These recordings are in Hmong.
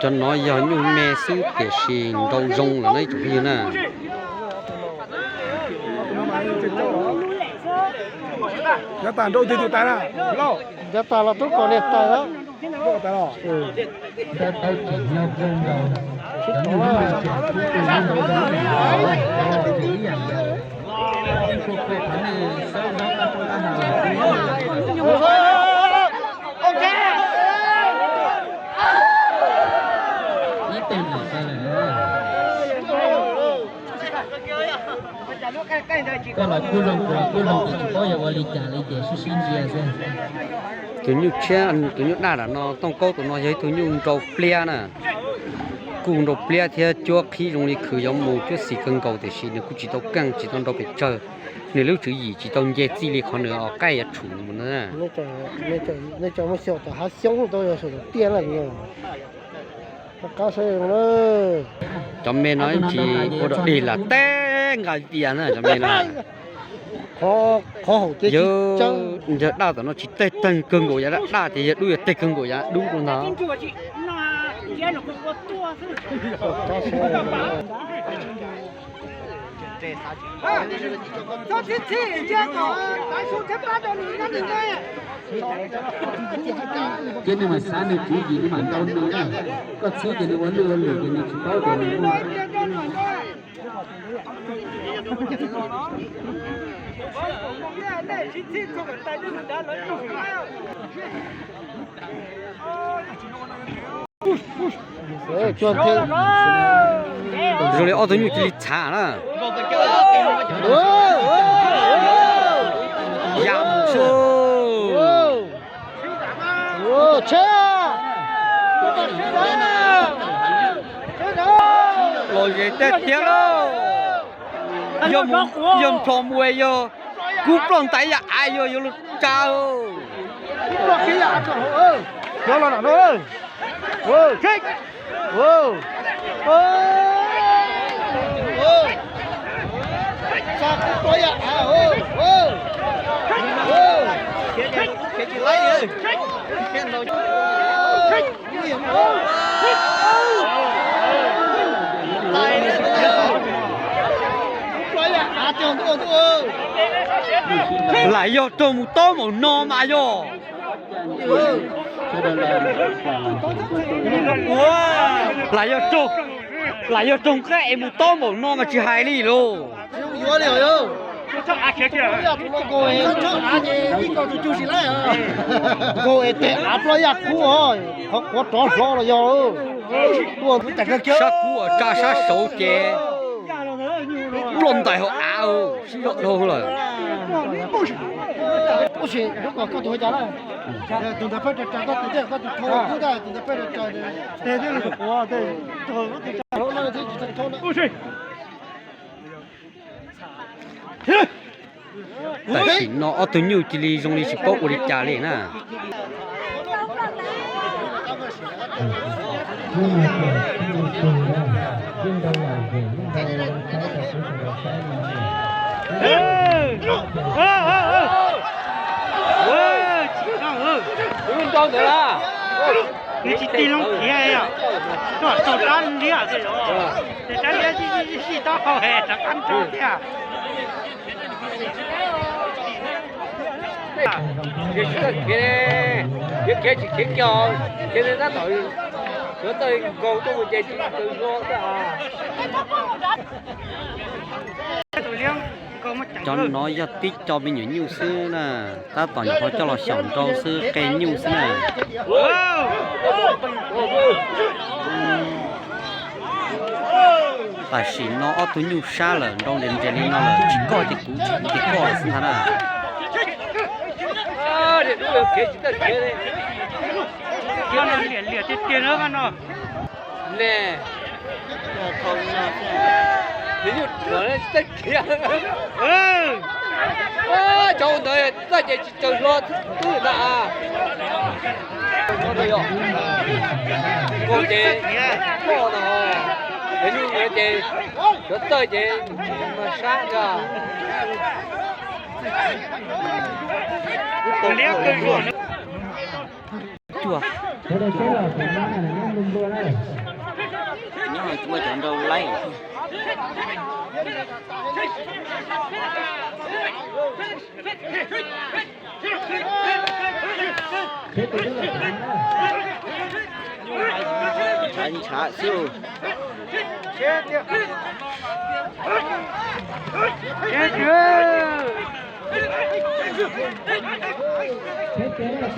Cov no yog nyuj me xwb tiam sis nrau zoo lawm na ib tsoom phooj ywg na. Yav tas nrau twg tus tas na? Yav tas los tub kom niag tas. Koj los kuj zoo, kuv los kuj zoo, ces tsis paub yog ua li cas li ces sib sib ntsia xwb. Tus nyuj tshiab, tus nyuj daj nram no, Tooj Kaub tus no yog ib tug nyuj nrau pliab na. Kuj nrau pliab thiab cuab qhib zoo li khwv yuav mus cuab xis kawg nkaus tiam sis nws kuj tsis tau keej tsis tau nrau pes tsawg. Nws lub tswv yim tsis tau nce txij li qhov nws qaij yuav tshum mus na. Cov me no tsis ua dog dig lam teb nqa tias na cov me no. Yog daj tom no tsis teg teg kawg nkaus yav daj, daj tias yog dub yog teg kawg nkaus yav dub rau ntag. Ces nws mam xav nws tswv yim nws mam nrau nws na. Koj txhob ces nws ua lwj ua liam ces nws tsis paub tias nws muaj. Zoo li ob tug nyuj cia li txhav na. Yam mus xwb. Los ze tej thiab lauj. Yog nplhos mus yog kub ploj ntais yam av yog yuav luag tsa. Lam yog raug mus tob maum no mas yog. Lam yog raug, lam yog raug nqaij es mus tob maum no mas tsis hais li lauj. Nkaus es teg av ploj yaj kub os, qhov quav rov zov los yog. Sab kub uas tsa sab saud ces ploj ntais hauv av sib zog dhau lawm. Tam sim no ob tug nyuj cia li zoo li tsis paub ua li cas li na. Nws tsis tig loo khiav, koj tsaug rab liab, ces rab liab sij tau hau es rov qab nrau thiab. Khiav tsis khiav kiag, khiav tab tom yuav tawg nkaus tuaj mus ces tsis tawg hlo. Cov no yog tib co me nyuam nyuj xwb na, tab tom nyuam qhuav coj los xyaum nrau xwb, qe nyuj xwb na. Tam sim no ob tug nyuj sab lawm, nrau nres nres li no lawm, tsis koj ces kuv, tsis kuv ces koj lawm xwb ntag na. Cov ntawd txawj ces tsis tsaws hlo twb ntag. Ces koj ntag, cov nyuj ntawd ces cov txawj ces mas sab ntag. Cuag Cov dej teb los tseem nyob na, nyob nplua nplua na. Nyob tsis muaj cov nrau laib. Ntshav ntshav xwb.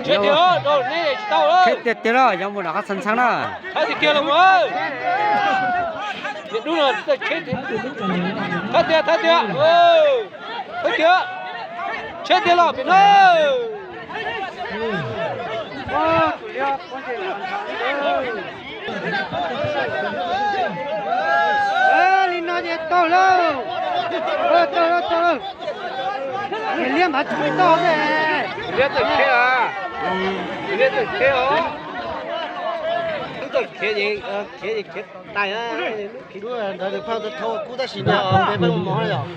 Tsheb tiag tiag los yog mus nram qab txhab ntxhab na. Thab tiag, thab tiag, thab tiag, tsheb tiag los pem no. Li no ces tau lauj, tau lauj, tau lauj. Liab mas tsis tau ne. Liab tawm khiav, liab tawm khiav os. Tub tawm khiav, khiav khiav tais. Ntawd phaj thau kub tab sis no peb mov yom.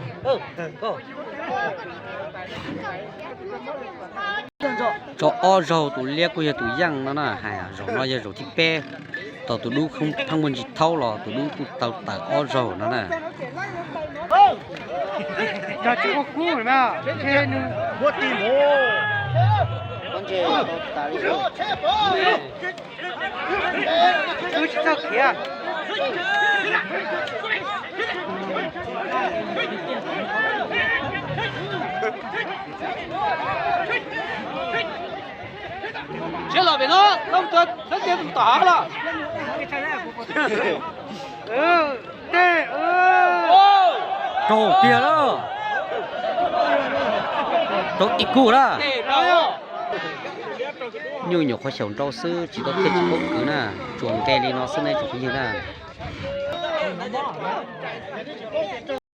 Tso ob zaug tus liab kuj yog tus yeej no na, hais zaum no yog zaum thib peb. Tau tus dub pheej muaj ntsis thaub los tus dub kuj tau tawm ob zaug no na. Siab los pem no, thab tiag tom hav los. Raug tiag lawm. Raug tim kuj lawm. Nyuj nyuam qhuav xyaum nrau xwb, tsis tau thiaj tsis paub kwv na. Tsuas nqe li no xwb nej tsoom phooj ywg na.